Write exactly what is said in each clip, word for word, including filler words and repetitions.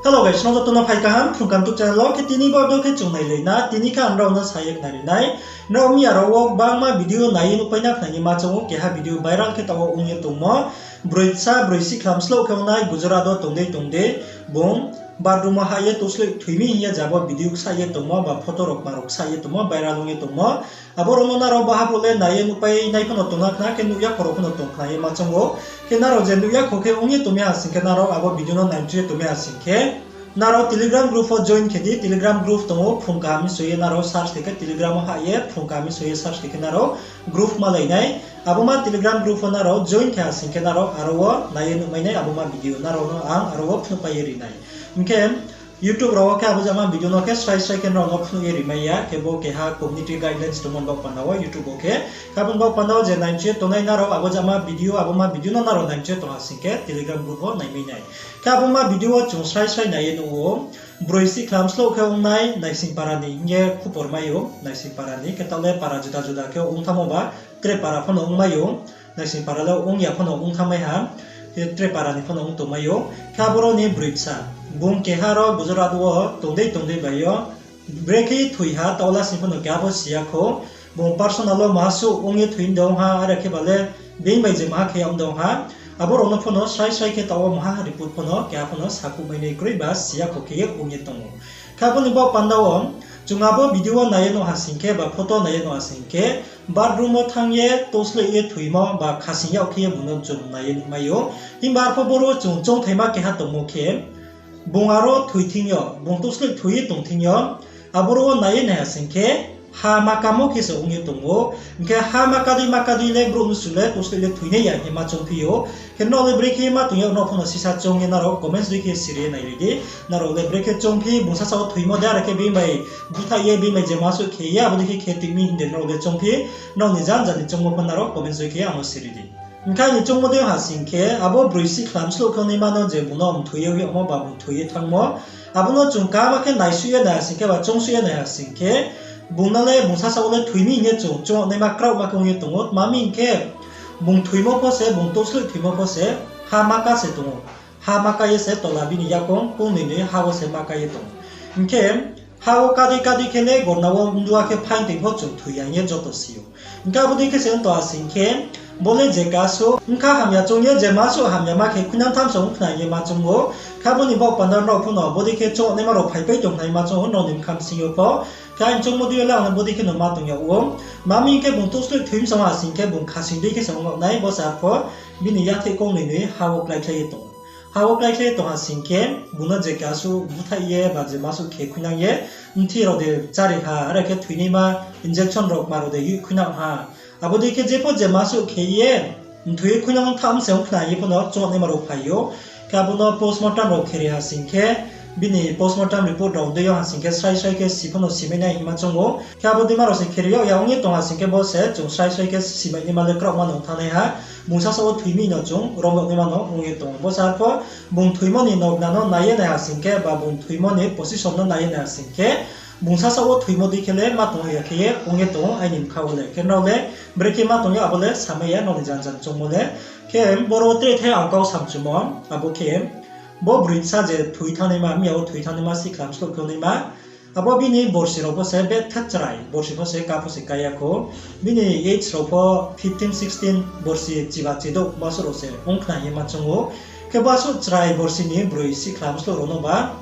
Hello guys, nrao joto no phai kaham Phrung Kaham YouTube channel wo. Khe tini bo video khe chung nailai na, tini khe ang nrao no sa ye khnari nai. Nrao miya rao wo gbangma video nai ye nuhpai na khna ye ma choung ou, keha video viral khe taoh wo ong ye tongmo. Broi bsa, broi sikhla mslouh khe ong nai, Gujarat wo tong dei tong dei, bung bathroom wo hah ye touhsloih thoi mi hing ye jabo video ksa ye tongmo, ba photo rao kma rao ksa ye tongmo, viral ong ye tongmo. Abo rao no nrao baha bo le nai ye nuhpai nai pho no tong na khna, khe nuh ya kho rao pho no tong khna ye ma choung ou. Khe nrao je nuh ya kho khe ong ye tong mi ha sing khe, nrao abo video no nai mchu ye tong mi ha sing khe, nrao Telegram group wo join khe di. Telegram group tong ou, Phrung Kaham hing soi ye nrao search khe khe, Telegram wo hah ye Phrung Kaham hing soi ye search khe khe nrao group malai nai. Abo ma Telegram group wo nrao join khe ha sing khe, nrao aro wo nai ye nuhmai nai abo ma video, nrao no ang aro wo phnuhpai ye ri nai. Hing khe YouTube rao wo khe abo jama video no khe srai srai khe nrao no phnuh ye rimai ya, khe bo keha community guidelines tongmo ni baoh panda wo YouTube wo khe. Khe abo ni baoh panda wo je nai mchu ye tongnai nrao abo jama video, abo ma video no nrao nai mchu ye tong ha sing khe Telegram group wo naimai nai. Khe abo ma video wo chung srai srai nai ye nuh ou. Broi sikhla mslouh khe ong nai Naisingpara ni hing ye khupor mai ou, Naisingpara ni, khe taoh le para juda juda khe ong thanngmo ba, tre para pho no ong mai ou, Naisingpara le ong ya pho no ong thanngmai ha, khe tre para ni pho no ong tongmai ou. Khe aboro ni broi bsa, bung keha ro Gujarat wo tong dei tong dei bai yo, brekhe thoi ha, taoh lasing pho no keha pho si ya kho, bung personal wo maha suh ong ye thoi de ong ha, are khe ba le being bai je maha khe ya ong de ong ha, abo rao no pho no srai srai khe taoh wo maha report pho no keha pho no sakhouhmai nai kroi ba si ya kho khe ye ong ye tong ou. Khe abo ni baoh panda wo chung abo video wo nai ye nuh ha sing khe, ba photo nai ye nuh ha sing khe, bathroom wo thanng ye touhsloih ye thoimo ba khasing yag khe ye bung no chung nai ye nuhmai ou. Himba arpho boro chung choungthaima keha tongmo khe, bung aro thoi thing yo, bung touhsloih thoi ye tong thing yo, aboro wo nai ye nai ha sing khe, ha ma kamo khe se ong ye tong ou. Hing khe ha ma ka dei ma ka dei le brouh mnusu le touhsloih le thoinai ya hing ye ma choungphi ou. Khe nrao le brekhe ma tong yag, nrao pho no sisa choung ye nrao comments dei khe siri ye nailai di. Nrao le brekhe choungphi, bung sasa wo thoimo de, are khe being bai búthaih ye being bai je ma suh khe ye abo dei khe khe tong mi hing de nrao le choungphi, nrao ni janja ni choungmo pho nrao comments dei khe ang no siri di. Hing khe aini choungmo dei ha sing khe, abo broi sikhla mslouh khe ongnaima no je bung no mthoi ye hoih yagmo ba bung thoi ye thanngmo, abo no chung kama khe naisuh ye nai ha sing khe ba choungsuh ye nai ha sing khe, bung no le bung sasa wo le thoi mi hing ye chung choung yagnaima kraohma khe ong ye tong ou. Tma mi hing khe, bung thoimo pho se, bung touhsloih thoimo pho se, ha ma ka se tong ou. Ha ma ka ye se tola bini yakoung kong noi noi ha wo se ma ka ye tong ou. Hing khe, ha wo ka dei ka dei khe le gorna wo mdua khe phaing tei pho chung thoi ya hing ye joto si ou. Hing khe abo dei khe se ong tong ha sing khe, bo le je ka suh, bkha hamya choung ye je ma suh hamya ma khe khuinang tham se ong khna ye ma choung ou. Khe abo ni baoh panda nrao pho no bodei khe choungnaima rao phaipai tong khna ye ma choung ou, nrao ni bkha bsing yo pho. Khe aini choungmo dei yo le ang no bodei khe no ma tong yag ou. Tma mi hing khe, bung touhsloih thoi msong ha sing khe bung khasing dei khe se ong yag nai, bo se arpho bini yatheh kong noi noi ha wo kláikhlai ye tong ou. Ha wo kláikhlai ye tong ha sing khe, bung no je ka suh búthaih ye ba je ma suh khe khuinang ye, mthi rao de chári ha, are khe thoinaima injection rao kma rao de hoih khuinang ha. Abo dei khe jepho je ma suh khe ye, mthoi ye khuinang tham se ong khna ye pho no choungnaima rao phai ou. Khe abo no postmortem rao kheri ha sing khe, bini postmortem report rao dei yo ha sing khe srai srai khe si pho no simai nai hing ma choung ou. Khe abo dei ma rao se kheri yag ya ong ye tong ha sing khe, bo se chung srai srai khe simai naima le kraohma no thanngnai ha. Bung sasa wo thoi mi no chung rom yag naima no ong ye tong ou. Bo se arpho bung thoimo ni nogna no nai ye nai ha sing khe, ba bung thoimo ni position no nai ye nai ha sing khe, bung sasa wo thoimo dei khe le ma tong ya khe ye ong ye tong ou aini bkha wo le. Khe nrao le brekhe ma tong ya, abo le samai ya nrao ni janja ni choungmo le. Khe boro wo tre the ang kau samchumo, abo khe bo broi bsa je thoi thanngnaima, miya wo thoi thanngnaima, sikhla mslouh khe ongnaima, abo bini borsi rao pho se betha chrai, borsi pho se ka pho se ka ya kho. Bini age rao pho fifteen, sixteen, borsi chiba chidouh ma suh rao se ong khna ye ma choung ou. Khe bo asuh chrai borsi ni broi sikhla mslouh rao no ba,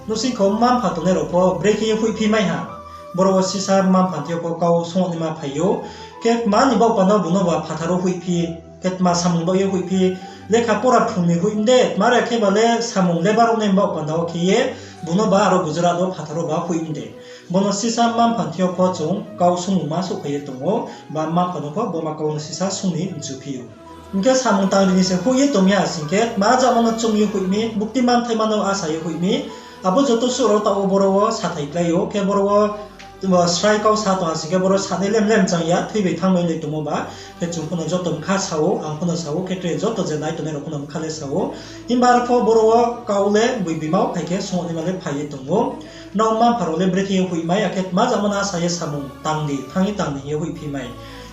nouhsing kho mma-mpha tongnai rao pho brekhe ye hoihphi mai ha. Boro wo sisa mma-mpha thing yo pho kau sung yag naima phai ou. Khe tma ni baoh panda wo bung no ba phathar wo hoihphi, khe tma samung baoh ye hoihphi, lekha pora phrung ni hoih mde, tma re khe ba le samung labour ong nai baoh panda wo khe ye, bung no ba aro Gujarat wo phathar wo ba hoih mde. Bo no sisa mma-mpha thing yo pho chung kau sungmung ma souhphai ye tong ou, ba mma-mpha no pho bo ma kau no sisa sung ni mchuphi ou. Hing khe samung tang ri ni se hoih ye tong mi ha sing khe, tma jama no choung ye hoih mi, bukti manthaima no asa ye hoih mi, abo joto suh rao taoh wo boro wo sathai klái ou, khe boro wo srai kau sa tong ha sing khe, boro sanai lem lem chang ya, thoi bai thanngmai lai tongmo ba, khe chung pho no joto bkha sa ou, ang pho no sa ou, khe tre joto je nai tongnai rao pho no bkha le sa ou. Himba arpho boro wo kau le boi bima wo phai khe sung yag naima le phai ye tong ou. Nrao mma-mpha rao le brekhe ye hoihmai, akhe tma jama no asa ye samung tang di, thanng ye tang di hing ye hoihphi mai.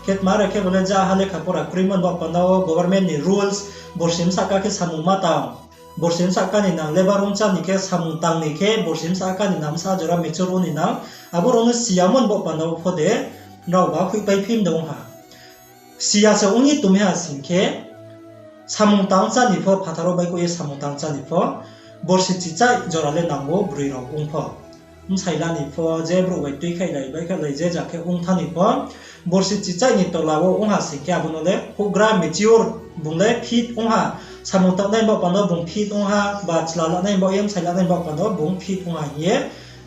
Khe tma re khe bo le ja ha lekha pora kroimo ni baoh panda wo government ni rules, borsi bsa ka khe samung ma tang Borsi bsa ka ni nang, labour ong chá ni khe, samung tang ni khe, borsi bsa ka ni nang, bsa jora mature ong ni nang, abo rao no si yamo ni baoh panda wo pho de, nrao ba hoihpai phi mdong ha. Si ya se ong ye tongmi ha sing khe, samung tang chá ni pho, phathar wo baihkhouh ye samung tang chá ni pho, borsi chichaih jora le nang ou broi rao ong pho. Bsai la ni pho, je brouh bai tuikhaihlai, baihkhaihlai, je ja khe ong thanng ni pho, borsi chichaih ni tola wo ong ha sing khe, abo no le houhgra mature, bung le fit ong ha, samung tangnai baoh panda wo bung fit ong ha, ba chla lanai baoh ye bsai lanai baoh panda wo bung fit ong ha hing ye,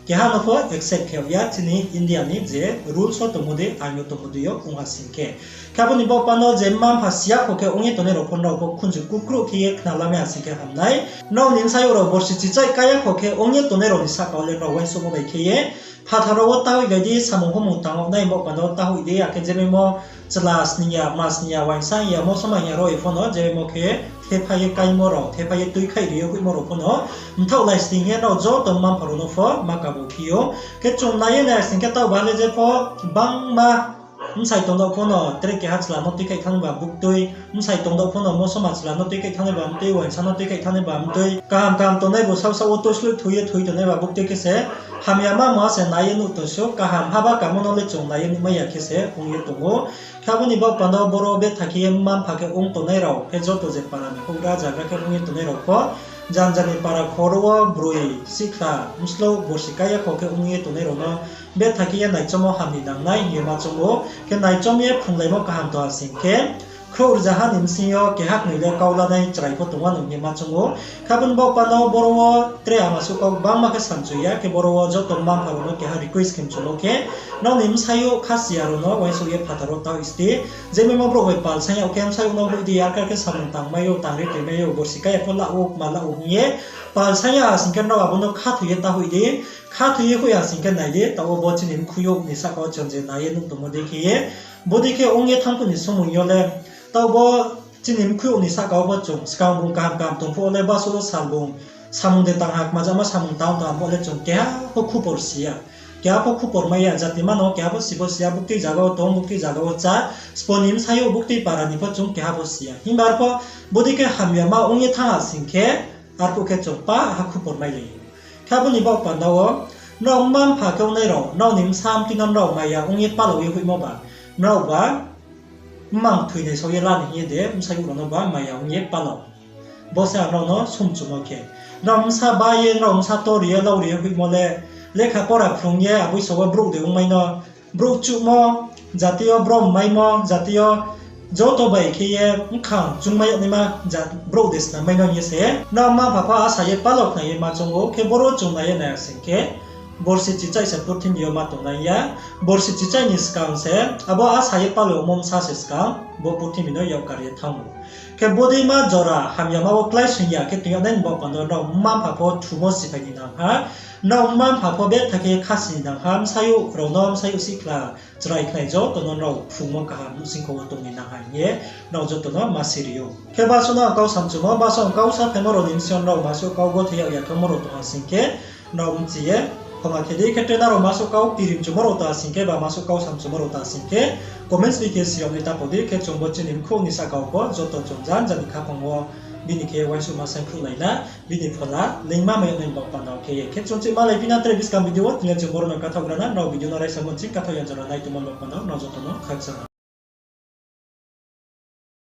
keha no pho accept khe ya chini India ni je rules wo tongmo dei, ain wo tongmo dei yo ong ha sing khe. Khe abo ni baoh panda wo je mma-mpha si ya kho khe ong ye tongnai rao pho, nrao pho khunju kukruh khe ye khna lamai ha sing khe ham nai. Nrao ni bsayouh rao borsi chichaih ka ya kho khe ong ye tongnai rao ni sahka wo le nrao uaingsouhmo bai khe ye, phathar rao wo tahoihlai di, samung homung tang nai baoh panda wo tahoih di, akhe je maimo chla sning ya, ma sning ya, uaingsa ya, mosoma ya rao ye pho no, je maimo khe thepha ye kaimo rao, thepha ye tuikhaih ri ye hoihmo rao pho no, mthaoh lai sning ye nrao joto mma-mpha rao no pho ma kabo phi ou. Khe chung nai ye nai sing khe taoh ba le je pho bangma bsai tongdao pho no, tre keha chla no tuikhaih thanngnai ba buktui, bsai tongdao pho no mosoma chla no tuikhaih thanngnai ba mtui, uaingsa no tuikhaih thanngnai ba mtui, kaham kaham tongnai bo saohsaoh wo toisloih thoi ye thoi tongnai ba buktui khe se, hamyama ma se nai ye nuh tong sou, kaham haba kaham no le chung nai ye nuhmai ya khe se ong ye tong ou. Khe abo ni baoh panda wo boro betha khe ye mma-mpha khe ong tongnai rao, khe joto je para ni houhgra jagra khe ong ye tongnai rao pho, janja ni para khoro wo broi, sihkhla, bslouh, borsi ka ya kho khe ong ye tongnai rao no betha khe ye naichom wo ham ni nang nai hing ye ma choung ou. Khe naichom ye phrunglaimo kaham tong ha sing khe, khrouh rzaha ni bsing yo keha knoi le kau lanai chrai pho tong wanou hing ye ma choung ou. Khe abo ni baoh panda wo boro wo tre ama suh kau gbangma khe samchu ya, khe boro wo joto mma-mpha rao no keha request khe mchumo khe, nrao ni bsayouh khasi ya rao no uaingsouh ye phathar wo taoh sti. Je maimo brouh bai pal saing yag khe bsayouh no hoih di, arkar khe samung tangmai ou, tangri toimai ou, borsi ka ya pho la ou, kma la ou hing ye pal saing ya ha sing khe nrao abo no khathoi ye tahoih di. Khathoi ye hoih ha sing khe nai di, taoh wo bo chini mkhuiyouh ni sahka wo chung je nai ye nuh tongmo dei khe ye, bodei khe ong ye thanng phuh ni somoi yo le, taoh bo chini mkhuiyouh ni sahka wo pho chung skang bung kaham kaham tong phuh wo le basuh wo sal bung samung de tang ha, kmajama samung tang tang phuh wo le chung keha pho khupor si ya. Keha pho khupor mai ya, jati mano keha pho si pho si ya, buktui zaga wo tong, buktui zaga wo chá, spo ni bsayouh buktui para ni pho chung keha pho si ya. Himba arpho bodei khe hamyama ong ye thanng ha sing khe, arphuh khe chung pa ha khupor mailai ou. Khe abo ni baoh panda wo, nrao mma-mpha khe ongnai rao, nrao ni bsa mtui no nrao maya ong ye palao ye hoihmo ba, nrao ba mmang thoinai sao ye la ni hing ye de bsayouh rao no ba maya ong ye palao. Bo se ang nrao no sumchumo khe, nrao bsa ba ye, nrao bsa to ri ye, lau ri ye hoihmo le, lekha pora phrung ye, aboi sa wo brouh de ongmai no, brouh chuhmo, jati yo brom maimo, jati yo joto bai khe ye bkhang chungmai yag naima, brouh de snam mai no hing ye se, nrao mma-mpha pho asa ye palao khnai ye ma choung ou, khe boro chung nai ye nai sing khe, borsi chichaih se purthimbi yo ma tongnai ya, borsi chichaih ni skang se, abo asa ye palao mo bsa se skang, bo purthimbi no yak kar ye thanng ou. Khe bodeima jora hamyama wo kláisoing ya khe tong yag nai ni baoh panda wo nrao mma-mpha pho thumo siphai ni nang ha, nrao mma-mpha pho betha khe khasi ni nang ha, bsayouh rao no, bsayouh sihkhla, chrai khnai joto no nrao phrungmo kaham nuhsingkho wo tong ni nang ha hing ye, nrao joto no ma siri ou. Khe basuh no ang kau samchumo, basuh ang kau saphaimo rao ni bsing yo nrao masuh kau gothe yag ya khe mo rao tong ha sing khe, nrao bchi ye khoma khe di. Khe tre nrao masuh kau tirimchumo rao tong ha sing khe, ba masuh kau samchumo rao tong ha sing khe, comments bai khe siyag ni ta pho di. Khe chung bo chini mkhouh ni sahka wo pho joto chung janja ni khaphang wo bini khe uaingsouhma saingkhruhlai na, bini phola leingma mai yag nai ni baoh panda wo khe ye. Khe chung chih malai phi na tre buskang video wo, tini yo chung boro no kathaoh gra na, nrao video no raisa mo ching kathaoh ya jora nai tongmo ni baoh panda wo nrao joto no khakchang ha.